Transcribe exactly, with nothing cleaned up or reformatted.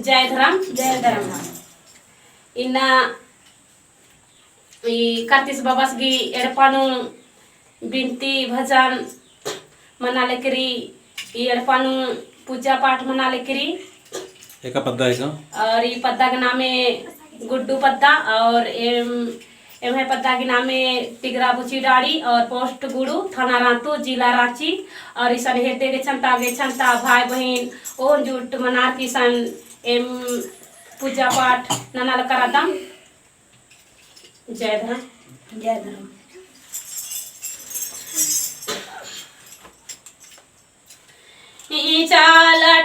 जय धरम। जय धरम। इन्ना ई कार्तिस बाबस गही एड़पा नू बिनती भजन मना लेकरी, ई एड़पा नू पूजा पाठ मना लेकरी। एका पद्दा एका? और ई पद्दा के नामे गुड्डू पद्दा और एम, एम्है पद्दा के नामे टिगरा बुची डाड़ी और पोस्ट गुड़ू, थाना रांतू, जिला रांची। और इसन हेद्दे गेच्छन ता, गेच्छन ता भाई बहिन ओन जुट मनार की इसन एम पूजा पाठ नना लकरदम। जय धरम। जय धरम। ई चाला